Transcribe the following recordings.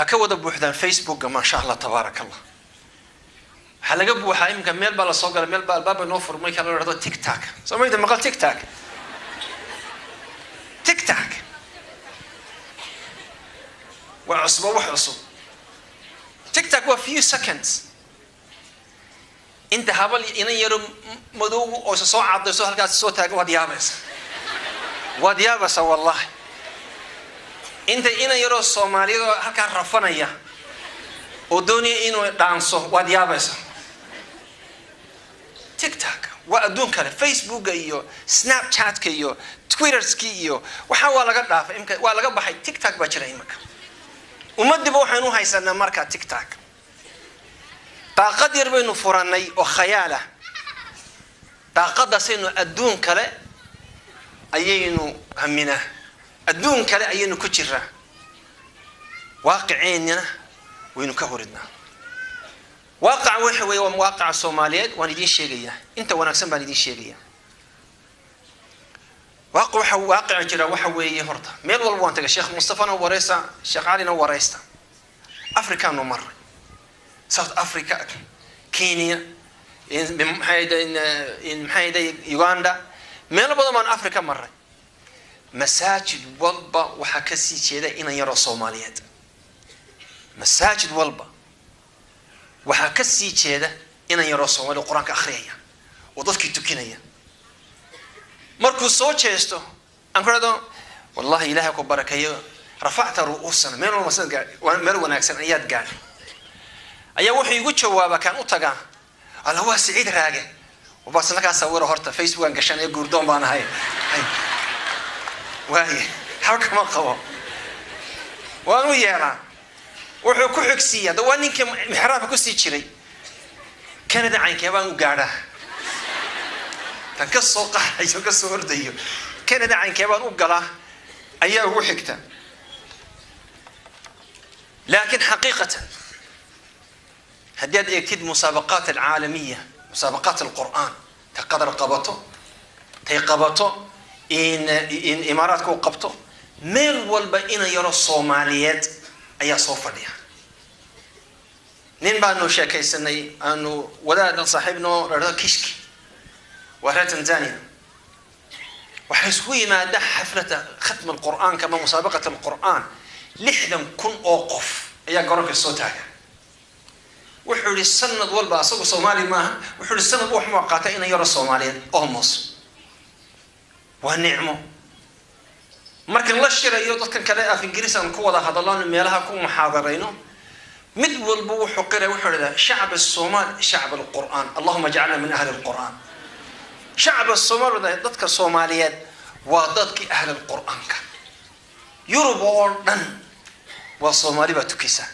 Waxaa ka wada buuxdaan Facebooka, maasha Allah, tabaaraka Allah. Waxaa laga buuxaa iminka, meel baa lasoo galay, meel baa albaaba noo furmay kala dhahdo TikTok. Soo mayda maqal TikTok? TikTok waa cusbo, wax cusub. TikTok waa few seconds. Inta habal inan yaro madow oo isa soo cadayso halkaas soo taagan, waad yaabaysa, waad yaabaysa wallahi. Inta inan yaroo Soomaaliyeed oo halkaa rafanaya oo doonaya inuu dhaanso, waad yaabaysa. TikTok waa adduun kale. Facebooka iyo Snapchatka iyo Twitterski iyo waxaa waa laga dhaafay imika, waa laga baxay. TikTok baa jira imika. Ummadiiba waxaynu haysanaa markaa TikTok. Daaqad yar baynu furanay oo khayaal ah. Daaqadaasaynu adduun kale ayaynu haminaa, adduun kale ayaynu ku jiraa, waaqiceennina waynu ka horidnaa. Waaqaca waxa weeye waa waaqaca Soomaaliyeed. Waan idiin sheegayaa, inta wanaagsan baan idiin sheegayaa. Waaqic waxa waaqica jira waxa weeye, horta meel walba waan tagay. Sheekh Mustafana wareysta, Sheekh Calina wareysta. Afrikaanu maray, South Africa, Kenya, maxay Uganda, meelo badan baan Africa maray. Masaajid walba waxaa kasii jeeda inan yaroo Soomaaliyeed. Masaajid walba waxaa ka sii jeeda inan yaroo Soomaaliya, Qur-aanka akhriyaya oo dadkii tukinaya. Markuu soo jeesto aan ku dhahdo, "Wallahi Ilaahay ku barakeeyo, rafacta ru'uusana, meel walba gaadh, meel wanaagsan ayaad gaadhay," ayaa wuxuu igu jawaabaa kaan u tagaa, "Alla, waa Siciid Raage." Baasna kaa sawiro horta, Facebookan gashanaya, guurdoon baan ahay. Waaye xaba kama qabo, waan u yeelaa. Wuxuu ku xigsiiya da waa ninkii mixraabka kusii jiray. Canada caynkee baan u gaadhaa? Tan ka soo qaxayo, ka soo ordayo, Canada caynkee baan u galaa ayaa ugu xigta. Laakiin xaqiiqatan haddii aad eegtid musaabaqaat alcaalamiya, musaabaqaat alqur'aan, ta Qadar qabato, tay qabato in Imaaraadka u qabto, meel walba ina yaro Soomaaliyeed ayaa soo fadhiya. Nin baanu sheekaysanay, aanu wadaad saaxiibnoo dhahdo Kishki, waa reer Tanzania. Waxay isku yimaada xaflata khatm alqur'aanka ama musaabaqat alqur'aan, 60,000 oo qof ayaa garoonka soo taaga. Wuxuu yihi sanad walba, asagu Soomaali maaha, wuxuu yihi sanad wax maa qaata ina yaro Soomaaliyeed almost. Waa nicmo. Markan la shirayo dadkan kale, af Ingiriis aan ku wada hadallo, meelaha ku muxaadarayno, mid walba wuxuu qiraya, wuxuu idhahdaa, "Shacb Somaal, shacb alqur'aan, allahuma jacalna min ahli alqur'aan." Shacab Somaal, dadka Soomaaliyeed waa dadkii ahli qur'aanka. Yurub oo dhan waa Soomaali baa tukisa,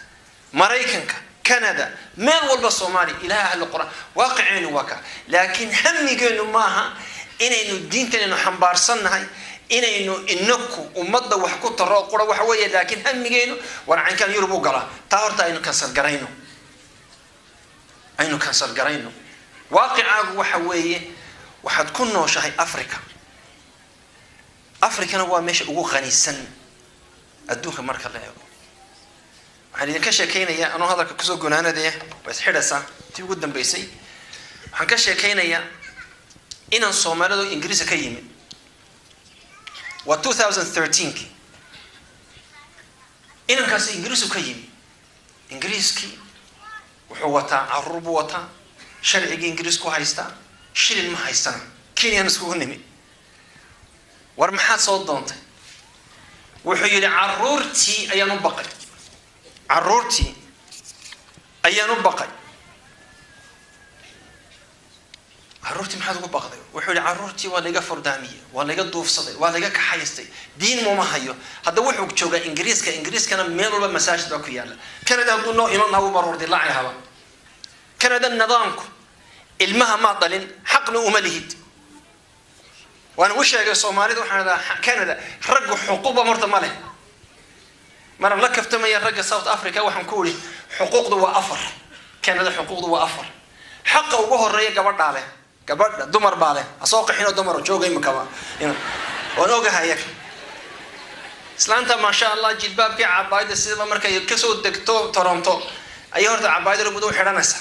Maraykanka, Canada, meel walba Soomaaliya ilaha ahli qur'aan. Waaqiceenu waa ka, laakiin hamigeenu maaha inaynu diintanaynu xambaarsannahay, inaynu inaku ummadda wax ku taro qura waxa weeye. Laakiin hamigeenu war caynkaan Yurub u galaa. Taa horta aynu cancel garayno, aynu cancel garayno. Waaqicaagu waxa weeye waxaad ku nooshahay Africa. Africana waa meesha ugu qanisan adduunka marka la eego. Waxaan idinka sheekaynayaa, anoo hadalka kusoo gunaanadaya, waa isxidhaysaa tii ugu dambeysay. Waxaan ka sheekaynayaa inaan Soomaalidu Ingiriiska ka yimid. Waa 2013ki. Inankaasi Ingiriisku ka yimid. Ingiriiskii wuxuu wataa, caruur buu wataa, sharcigii Ingiriisku haystaa, shilin ma haystana. Kenyan iskugu nimi. "War maxaad soo doontay?" Wuxuu yidhi, "Caruurtii ayaan u baqay, caruurtii ayaan u baqay." "Caruurtii maxaad ugu baqday?" Wuxuu yihi, "Caruurtii waa layga furdaamiyey, waa layga duufsaday, waa layga kaxaystay, diin muma hayo." Hadda wuxuu joogaa Ingiriiska. Ingiriiskana meel walba masaajid baa ku yaalla. Canada hadduu noo iman lahaa, wuu baroor dilaaci haba. Canada nidaamku ilmaha maa dhalin, xaqna uma lihid. Waan u sheegay Soomaalida, waxaan idhahaa Canada raggu xuquuqba horta ma leh. Maraan la kaftamaya ragga South Africa, waxaan ku idhi xuquuqdu waa afar. Canada xuquuqdu waa afar. Xaqa ugu horeeya gabadhaa leh, gabadha dumar baa leh. Ha soo qaxinoo dumar jooga imikaba, waan ogahay. Islaanta maasha Allah jilbaabkii cabaayada sidaba markay kasoo degto Toronto ayay horta cabaayada madow xidhanaysaa,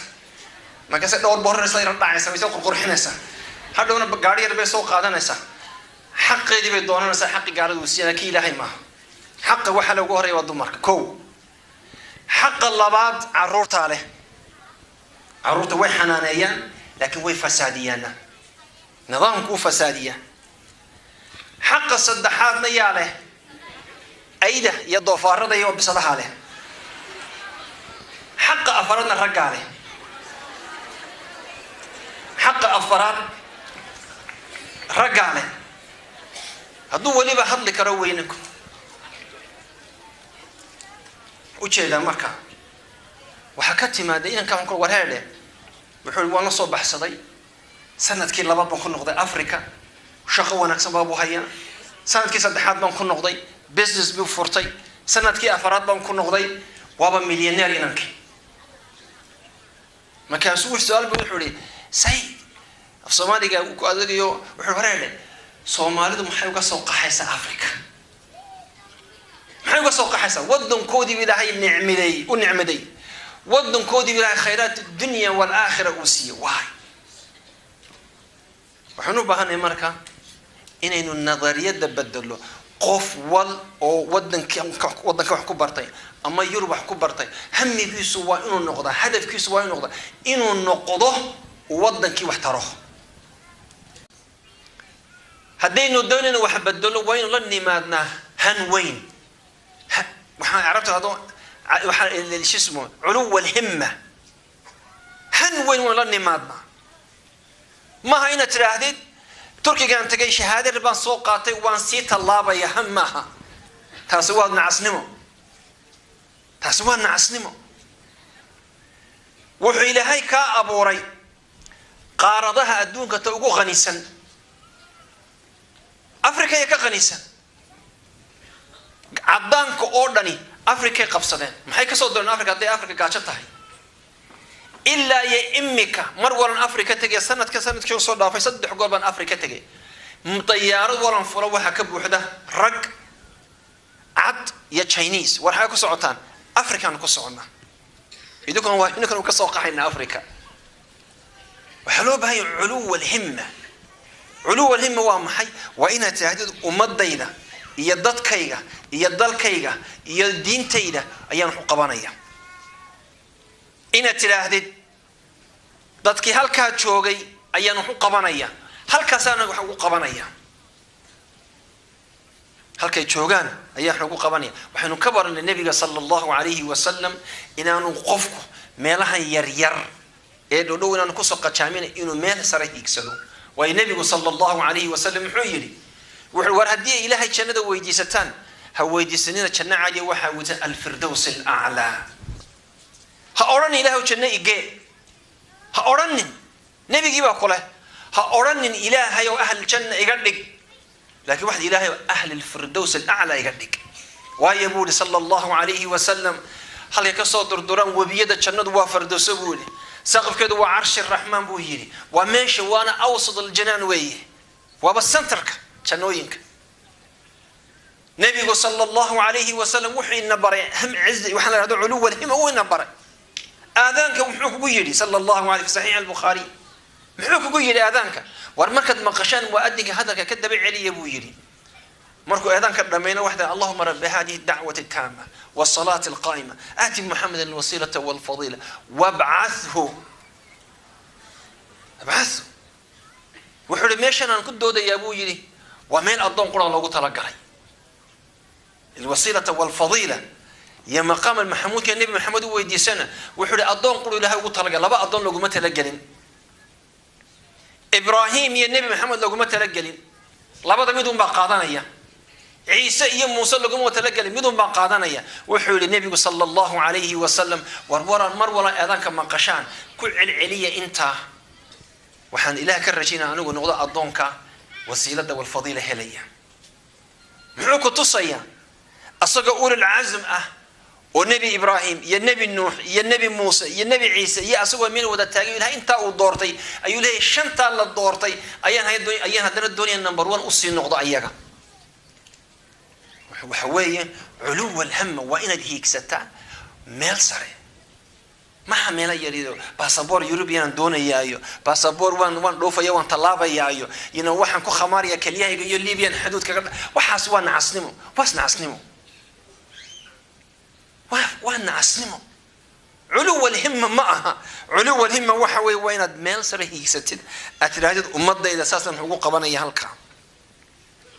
markaase dhowr booraraysa yar dhacaysa, way soo qurqurxinaysaa, hadhowna gaari yar bay soo qaadanaysaa, xaqeedii bay doonanaysaa. Xaqi gaalada uu siiyana ki Ilaahay maaha. Xaqa waxaa lagu horaya waa dumarka. Kow, xaqa labaad caruurtaa leh. Caruurta way xanaaneeyaan laakiin way fasaadiyaana, nidaamku u fasaadiyaa. Xaqa saddexaadna yaa leh? Ayda iyo doofaarada iyo bisadaha leh. Xaqa afaraadna raggaa leh. Xaqa afaraad raggaa leh, hadduu weliba hadli karo weyninku ujeedaa. Marka waxaa ka timaada inanka warheedhe wuxuu waan la soo baxsaday, sanadkii labaad baan ku noqday Africa, shaqo wanaagsan baabuu hayaa. Sanadkii saddexaad baan ku noqday, business buu furtay. Sanadkii afaraad baan ku noqday, waaba millionaire inankii. Markaasuu su-aal bu wuxuu ihi say af Soomaaliga ku adagayo, wuxuu wareedhe Soomaalidu maxay uga soo qaxaysaa Africa? Maxay uga soo qaxaysaa? Waddankoodiibu Ilaahay nicmiday u nicmaday, waddankoodiibu Ilaahay khayraat dunya waalaakhira uu siiyey. Waay, waxaan u baahanay marka inaynu nadariyadda bedelo. Qof wal oo wadanka waddanka wax ku bartay ama Yurub wax ku bartay, hamigiisu waa inuu noqdaa, hadafkiisu waa inuu noqdaa inuu noqdo waddankii wax taro. Haddaynu doonayno wax bedelo, waa inu la nimaadnaa han weyn. Waxaan carabta hado waxaa shismo culuw alhimma, han weyn waan la nimaadnaa. Maaha inaad tidhaahdid Turkigaan tagay, shahaadar baan soo qaatay, waan sii tallaabaya. Han maaha taasi, waa nacasnimo, taasi waa nacasnimo. Wuxuu Ilaahay kaa abuuray qaaradaha adduunka ta ugu qanisan, Africa ya ka qanisan. Caddaanka oo dhani Africay qabsadeen, maxay kasoo dooneen Africa hadday Africa gaajo tahay? Ilaa iyo imika mar walan Africa tegay, sanadka sanadkii soo dhaafay 3 goor baan Africa tegay. Dayaarad walan fula waxaa ka buuxda rag cad iyo Chinese. War xagee ku socotaan? Afrikaan ku soconnaa, idinkuna waa idinkuna ka soo qaxayna Africa. Waxaa loo baahan yahay culuw alhimma. Culuw alhimma waa maxay? Waa inaad tidhaahdid ummadayda iyo dadkayga iyo dalkayga iyo diintayda ayaan wax u qabanaya. Inaad tidhaahdid dadkii halkaa joogay ayaan wax u qabanaya, halkaasaana wax ugu qabanaya, halkay joogaan ayaan wax ugu qabanaya. Waxaynu ka baranay nabiga sala allahu alayhi wasalam inaanu qofku meelahan yaryar ee dhodhow inaanu kusoo qajaamin, inuu meel sare hiigsado. Waayo nabigu sala allahu alayhi wasalam muxuu yidhi? Wuxuu war haddii Ilaahay jannada weydiisataan, ha weydiisanina janno caadiya, waxaa weydiisan alfirdows alaclaa. Ha odhanin Ilaahw janno igee, ha odhanin. Nebigii baa ku leh ha odhanin Ilaahay oo ahl janna iga dhig, laakiin waxaad Ilaahay oo ahli alfirdows alaclaa iga dhig. Waayo buu yihi sala allahu alayhi wasalam, halkay kasoo durduraan webiyada jannadu waa firdowso buu yihi, saqafkeedu waa carshi raxmaan buu yidhi, waa meesha waana awsad aljanaan weeye, waaba centerka jannooyinka. Nebigu sala allahu alayhi wasalam wuxuu ina baray ham ciz, waxaa la hahdo culuw alhima uu ina baray. Aadaanka muxuu kugu yidhi sala allahu alayh fi saxiix albukhaari? Muxuu kugu yidhi aadaanka? War markaad maqashaan muadinka hadalka ka daba celiya buu yidhi. Markuu aadaanka dhammayna waxda allahuma rabbi hadihi dacwati taama wasalaati alqaa'ima aati muxamedan alwasiilata walfadiila wabcathu abcathu. Wuxuu yihi meeshan aan ku doodayaa buu yidhi waa meel addoon qura loogu talagalay, alwasiilata walfadiila iyo maqaam almaxamuudka nebi Maxamed u weydiisana. Wuxuu yihi addoon quru Ilahay ugu talagalay, laba addoon looguma talagelin, Ibraahim iyo nebi Maxamed looguma talagelin, labada midun baa qaadanaya. Ciise iyo Muuse laguma talagelin, midun baa qaadanaya. Wuxuu yihi nebigu sala allahu alayhi wasalam war waran mar wala eedaanka maqashaan ku celceliya intaa, waxaan Ilaah ka rajaynaya anigu noqdo addoonka wasiilada walfadiila helaya. Muxuu ku tusayaa? Asagoo ulul cazm ah oo nebi Ibraahim iyo nebi Nuux iyo nebi Muuse iyo nebi Ciise iyo asagoo meel wada taagay, Ilahay intaa uu doortay ayuu leeyahay shantaa la doortay ayaan ayaan haddana doonaya number 1 usii noqdo ayaga. Waxa weeye culuw alhama, waa inaad hiigsataa meel sare. Maha meelo yarido basaboor European doonayaayo, basaboor waan dhoofaya, waan tallaabayaayo, waxaan ku khamaaraya kelyahayga iyo Libyan xuduud kaga. Waxaas waa nacasnimo, waas nacasnimo, waa nacasnimo. Culuw alhima ma aha. Culuw alhima waxa weeye waa inaad meel sare hiigsatid, aad tidhaahdid ummadayda saasaan ugu qabanaya halkaa.